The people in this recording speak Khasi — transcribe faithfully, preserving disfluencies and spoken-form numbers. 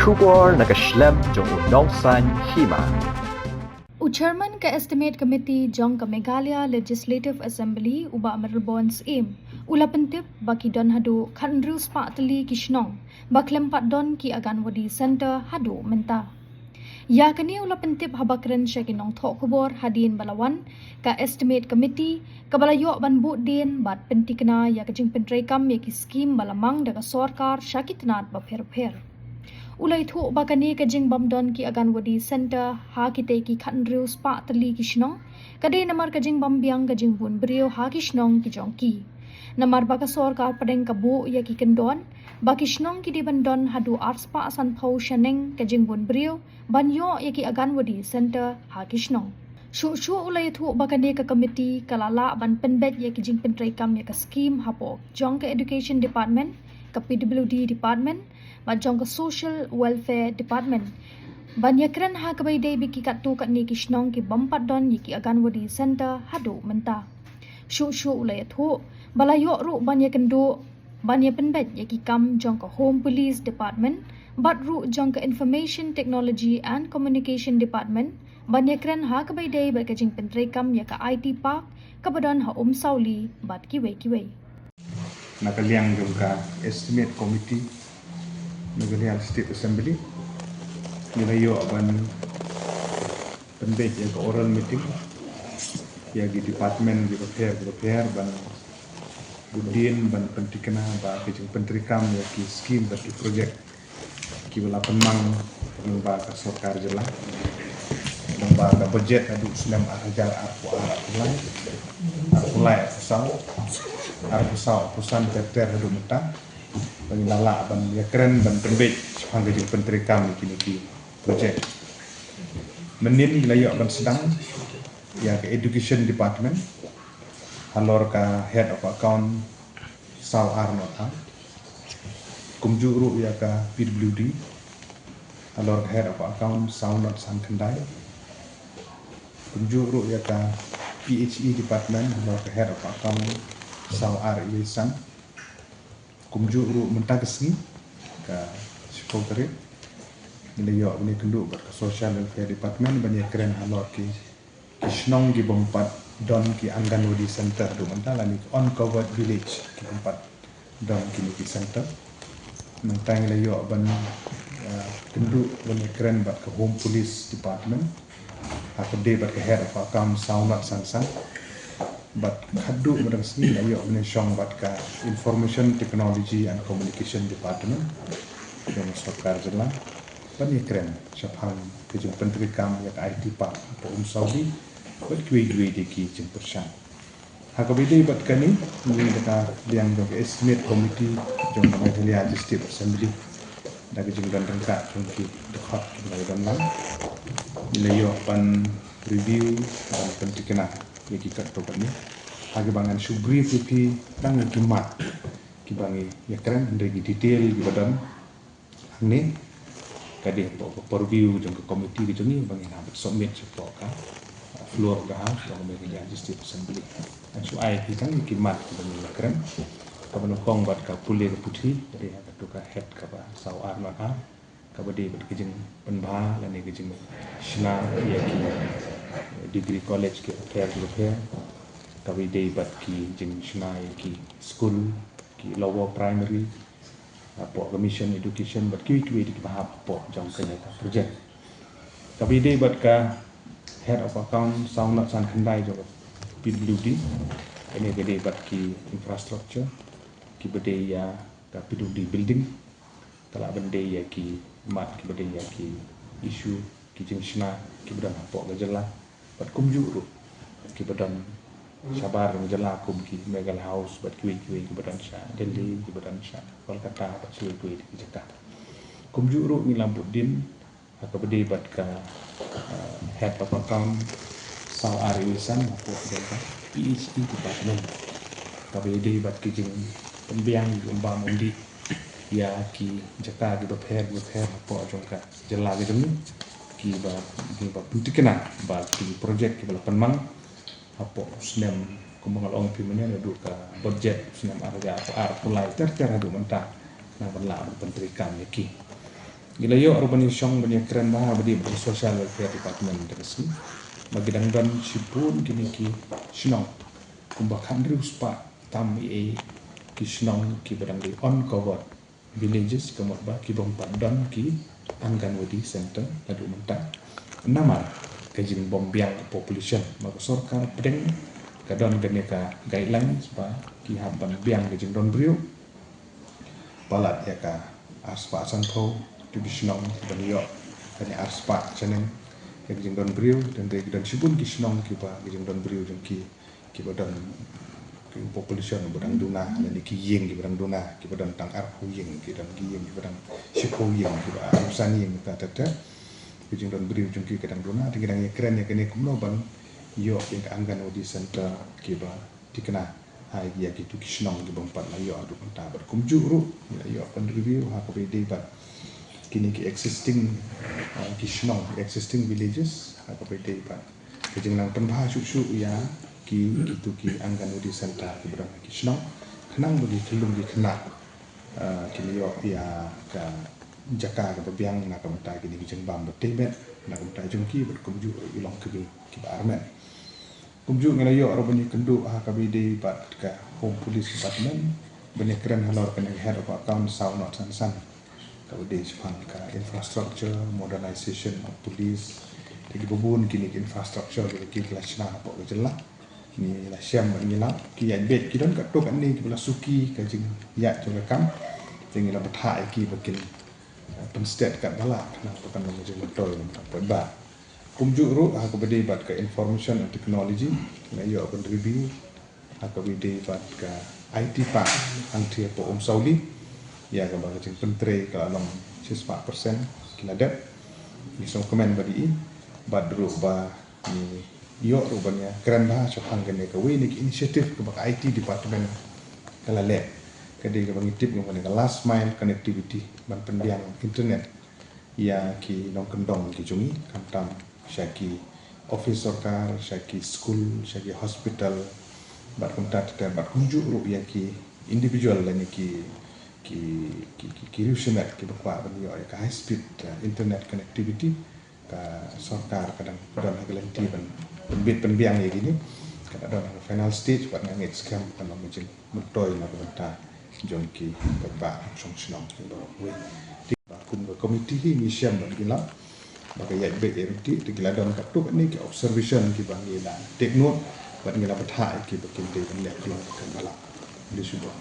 Khubor na ka shlem jong u nongsaiñ hima. U Chairman ka Estimate Committee jong ka Meghalaya Legislative Assembly, u Bah Mayral Born Syiem, u la pyntip ba ki don haduh khathynriew spah tylli ki shnong ba khlem pat don ki Anganwadi Centre haduh mynta. Ïa kane u la pyntip haba kren sha ki nongthoh khubor hadien ba la wan ka Estimate Committee kaba la ïoh ban buh dien bad pyntikna ïa ka jingpyntreikam ïa ki skhim ba la mang da ka sorkar sha ki tnat bapher bapher. U la ïathuh ba kane ka jingbym don ki Anganwadi Centre ha kitei ki khathynriew spah tylli ki shnong ka dei namar ka jingbym biang ka jingbun briew ha ki shnong ki jong ki. Namar ba ka sorkar pdeng ka buh ïa ki kyndon ba ki shnong ki dei ban don haduh ar spah sanphew shaneng ka jingbun briew ban ïoh ïa ki Anganwadi Centre ha ki shnong. Shuh shuh u la ïathuh ba kane ka committee ka la lah ban pynbeit ïa ki jingpyntreikam ïa ka skhim hapoh jong ka Education Department, ka P W D Department bad jong ka Social Welfare Department ban ïakren ha kaba ïadei bad ki katto katne ki shnong ki bym pat don ïa ki Anganwadi Centre haduh mynta. Shuh shuh u la ïathuh ba la ïoh ruh ban ïakynduh ban ïapynbeit ïa ki kam jong ka Home Police Department bad ruh jong ka Information Technology and Communication Department ban ïakren ha kaba ïadei bad ka jingpyntreikam ïa ka I T Park kaba don ha Umsawli bad kiwei kiwei. Na ka liang jong ka Estimate Committee Meghalaya State Assembly, ngi la ïoh ban pynbeit ïa ka oral meeting ïa ki department ki bapher ki bapher ban buh dien ban pyntikna ba ki jingpyntreikam ïa ki skhim bad ki projek kiba la pynmang lyngba ka sorkar jylla lyngba ka budget haduh snem ar hajar arphew ar arphew lai, arphew lai arphew saw, arphew saw arphew san ter ter haduh mynta. Ba ngi la lah ban ïakren ban pynbeit shaphang ka jingpyntreikam ïa kine ki projek. Mynnin ngi la ïoh ban sdang ïa ka Education Department halor ka Head of Account saw ar not ar. Kumjuh ruh ïa ka P W D halor ka Head of Account saw not san khyndai. Kumjuh ruh ïa ka P H E Department halor ka Head of Account saw ar wei san. Kumjuh ruh mynta ka sngi ka shiphew tarik ngi la ïoh ban ïakynduh bad ka Social Welfare Department ban ïakren halor ki ki shnong ki bym pat don ki Anganwadi Centre haduh mynta lane ki uncovered village ki bym pat don kine ki centre. Nangta ngi la ïoh ban, eh, kynduh ban ïakren bad ka Home Police Department ha kaba ïadei bad ka Head of Account saw not san san. Bad haduh mynta ka sngi la ïoh ban ïashong bad ka Information Technology and Communication Department jong ka sorkar jylla ban ïakren shaphang ka jingpyntreikam ïa ka I T Park hapoh Umsawli bad kiwei kiwei de ki jingpyrshang. Ha kaba ïadei bad kane, ngi da ka liang jong ka Estimate Committee jong ka Meghalaya Legislative Assembly, da ka jingdon ryngkat jong ki dkhot kiba la ïadon lang, ngi la ïoh ban review ban pyntikna ïa ki katto katne. Ha kaba ngan shu brief ïa phi tang ïa ki mat kiba ngi ïakren, hynrei ki detail kiba don hangne ka dei hapoh ka purview jong ka committee ka jong ngi ba ngin hap submit shapoh ka, uh, floor of the House jong ka Meghalaya Legislative Assembly. Ngan shu ai ïa phi tang ki mat kiba ngi ïakren. Kaba nyngkong bad ka pule ka puthi, ka dei ha kato ka head kaba saw ar not ar, kaba dei bad ka jingpynbha lane ka jingshna ïa ki degree college ki bapher ki bapher, kaba dei bad ki jingshna ïa ki school, ki lower primary, hapoh ka Mission Education bad kiwei kiwei de kiba hap hapoh jong kane ka project. Kaba ïadei bad ka Head of Account saw not san khyndai jong ka P W D, kane ka dei bad ki infrastructure kiba dei ïa ka P W D building, ka lah ban dei ïa ki mat kiba dei ïa ki issue ki jingshna kiba don hapoh ka jylla bad kumjuh ruh kiba don shabar jong ka jylla kum ki Meghalaya House bad kiwei kiwei kiba don sha Delhi, kiba don sha Kolkata bad kiwei kiwei ki jaka. Kumjuh ruh ngi la bud dien ha kaba dei bad ka, uh, Head of Account saw ar wei san hapoh jong ka P H E Department, kaba ïadei bad ki jingpynbiang jingpynbam ïa ki jaka kiba pher kiba pher hapoh jong ka jylla ka jong ngi, kiba, kiba pyntikna ba ki project kiba la pynmang hapoh u snem kumba nga la ong ïa phi mynne, naduh ka budget u snem ar hajar arphew lai ter ter haduh mynta, nang ban lah ban pyntreikam ïa ki. Ngi la ïoh ruh ban ïashong ban ïakren bha bad i bad i Social Welfare Department da ka sngi ba ki dang don shibun kine ki shnong, kumba khathynriew spah tam i ei ki shnong kiba dang dei uncovered villages, ka mut ba ki bym pat don ki Anganwadi Center naduh mynta namar ka jingbym biang ka population. Ma ka sorkar pdeng ka don kane ka guidelines ba ki hap ban biang ka jingdon briew palat ïa ka arspah sanphew tylli ki shnong ban ïoh kane arspah shaneng ïa ka jingdon briew. Tangba ki don shibun ki shnong kiba ka jingdon briew jong ki kiba don ki population ba dang duna, lane ki ïing kiba dang duna, kiba don tang arphew ïing, ki don ki ïing kiba dang shiphew ïing, kiba arphew san ïing, ta ta ta. Ki jingdon briew jong ki ka dang duna, te ngi dang ïakren ïa kane kumno ban ïoh ïa ka Anganwadi Center kiba thikna ha ïa kitu ki shnong kiba ym pat la ïoh haduh mynta. Bad kumjuh ruh ngi la ïoh ban review ha kaba ïadei bad kine ki existing, uh, ki shnong, existing villages, ha kaba ïadei bad ka jingnang pynbha shuh shuh ïa ki, kitu ki Anganwadi Center kiba don ha ki shnong. Khnang ba ki khyllung ki khynnah, uh, kin ïoh ïa ka jaka kaba biang na ka bynta kine ki jingbam ba tei met na ka bynta jong ki bad kumjuh ruh i longkmie kiba armet. Kumjuh ngi la ïoh ruh ban ïakynduh ha kaba ïadei bad ka Home Police Department ban ïakren halor kane ka Head of Account saw nod san san, kaba dei shaphang ka infrastructure, modernization of police. Te kiba bun kine ki infrastructure kiba ki la shna hapoh ka jylla. Ngi la shem bad ngi la, ki ïaid beit, ki don katto katne kiba la suki ka jingïaid jong ka kam. Te ngi la bthah ïa ki ba kin, eh, pynsted katba lah, khnang ba kan long ka jingmyntoi lem ka paidbah. Kumjuh ruh ha kaba dei bad ka Information and Technology, ngi la ïoh ban review ha kaba ïadei bad ka I T Park hangtei hapoh Umsawli, ïa kaba ka jingpyntrei ka la long shispah percent ki la dep. Ngi sngewkmen bad i, bad ruh ba ngi ïoh ruh ban ïakren bha shaphang kane kawei na ki initiative kaba ka I T department ka la leh, ka dei kaba ngi tip kum kane ka last mile connectivity, ban pynbiang internet ïa ki nongkyndong ki jong ngi, khamtam sha ki office sorkar, sha ki school, sha ki hospital, bad kumta ter ter, bad kumjuh ruh ïa ki individual lane ki, ki, ki, ki, ki riew shimet kiba kwah ban ïoh ïa ka high speed, uh, internet connectivity. Ka sorkar ka dang don ha ka lynti ban pynbit pynbiang ïa kine, ka dang don ha ka final stage, bad nga ngeit skhem kan long ka jingmyntoi na ka bynta jong ki paidbah nongshong shnong kiba wei. Te ba kum ka committee hi ngi shem bad ki la, ba ka ïaid beit ïaid beit te ki la don katto katne ki observation kiba ngi la take note, bad ngi la bthah ïa ki ba kin dei ban leh ka long katba lah. Khublei shibun.